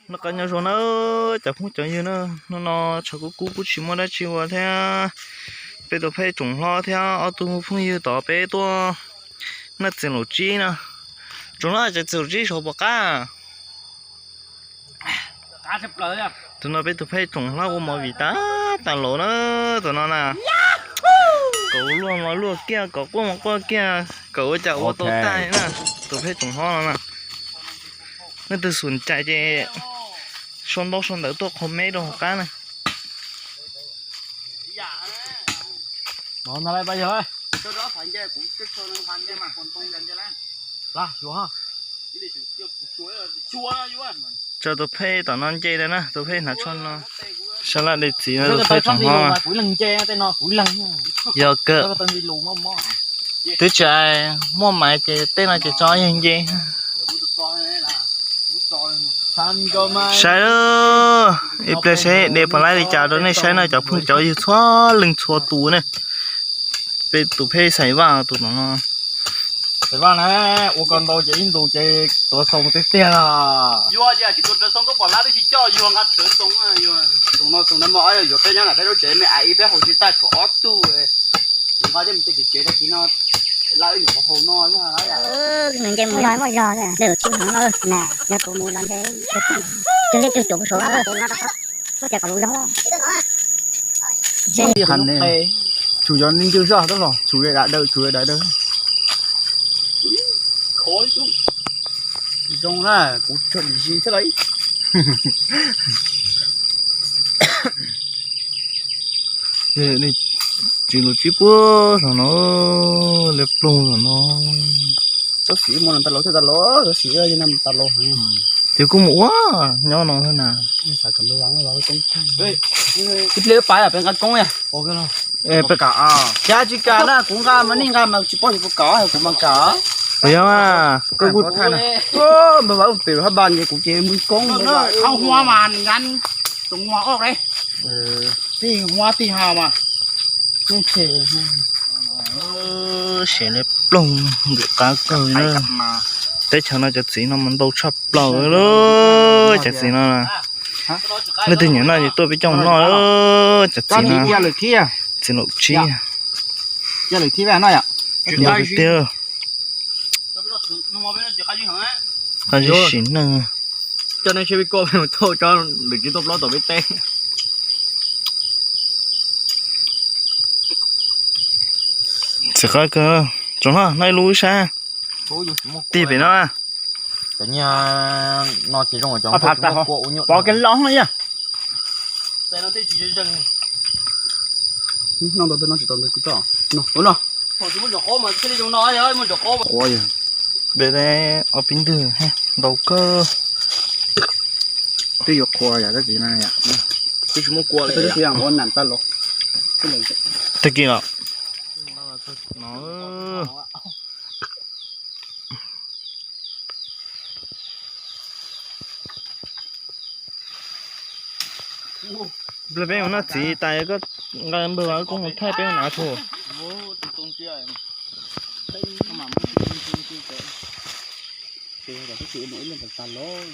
Noj qab nyob zoo na cov phooj cov ywg na, hnub no tshav kub kub kuj tsis muaj dab tsi ua thiab. Peb tus phej tsoom hlob thiab ob tug phooj ywg tod peb tuaj noj txiv laum tsib na. Tsoom hlob, txiv laum tsib saum puas qab? Tus no peb tus phej tsoom hlob ua movie tas tas los na, tus no na. Kom luaj mas luaj kiag, kom quaj mas quaj kiag, kom ua cas ua tau tag na, tus phej tsoom hlob no na. Nej twg xum cai ces sau ntaub sau ntawv tuaj comment rau hauv qab na. Tso tus phej tom no nce na, tus phej hnav tsho no. Sab laj de txiv no tus phej tsoom hlob. Yog kawg, twb tsis muaj maiv ces tej no ces tso yawg nce. Saib, ib pliag seb de puas laib li cas rau nej saib no cov phooj cov ywg txhua leej txhua tus ne. Peb tus phej Xais Vaj tus no. Xais Vaj na, ua ko ntau ces ib ntus ces tuav xoo tiag tiag. Yuav tias tsis tuav rawv xoo koj pom lab twb tsis coj yuav nqa rawv xoo. Xoo no xoo na mog, yuav peb nyob nram peb lub tsev me ais ib peb haus tsis tag tshuav ob tug. Nqa coj mus tej tim tsev tag kis no, lab wb nyuam qhuav haus no. Nws nce mus muaj zog, dej los tsis hnov no, yog kuv mus los nce, cog liab cog cuam kuv saud, kuv tias kom lus zog. Tsuas yog ntws zoj tab los tsuas yog dam daws, tsuas yog dam daws. Zoo na, kuv tsuas dim si thiab lauj. Txiv laum tsib puag saum no, liab ploog saum no. Tab sis mus tas los thiab tas los, tab sis yog na tas los. Ces kuj mus ua nyob no thiab na. Ib pliag pais peb nqa koob. Peb kam, cas tsis kam na, kuv nqa mas nej nqa mas tsis paub yog kuv kam, kuv mas kam. Puas yog? Npawg Vam tus pem hab npas ces kuv ces mus koob. Thauj hua mas ngan tus hua oj le. Tij hua tij ha mas. Siav liab ploog, nkwm qab kawg na. Teb chaws no cov txiv no mas ntau tshaj plaws li cov txiv no. Leej twg nyiam noj ces tuaj peb coj mus noj, cov txiv no. Txiv laum tsib. Tiag. Qab zib sim neej. Coj nej seb peb koj peb mus thauj tsob lwm tsis tuaj plaub tom peb teb. Txiv qab kawg, tsoom hlob, noj ib lub wb saib. Tig pem no. Cov nyiaj no ces zoo cov pov kev los no yog. Qhuav, ob peb ntwg ntau kawg. Twb yuav qhuav yom, tab sis no yom, twb tsis muab kua li. Tag kis los. Pliag peb mus noj txiv tas koj nqa npawg Vam koob mus thaij peb mus hnav txhua. Ib leeg tag tag los.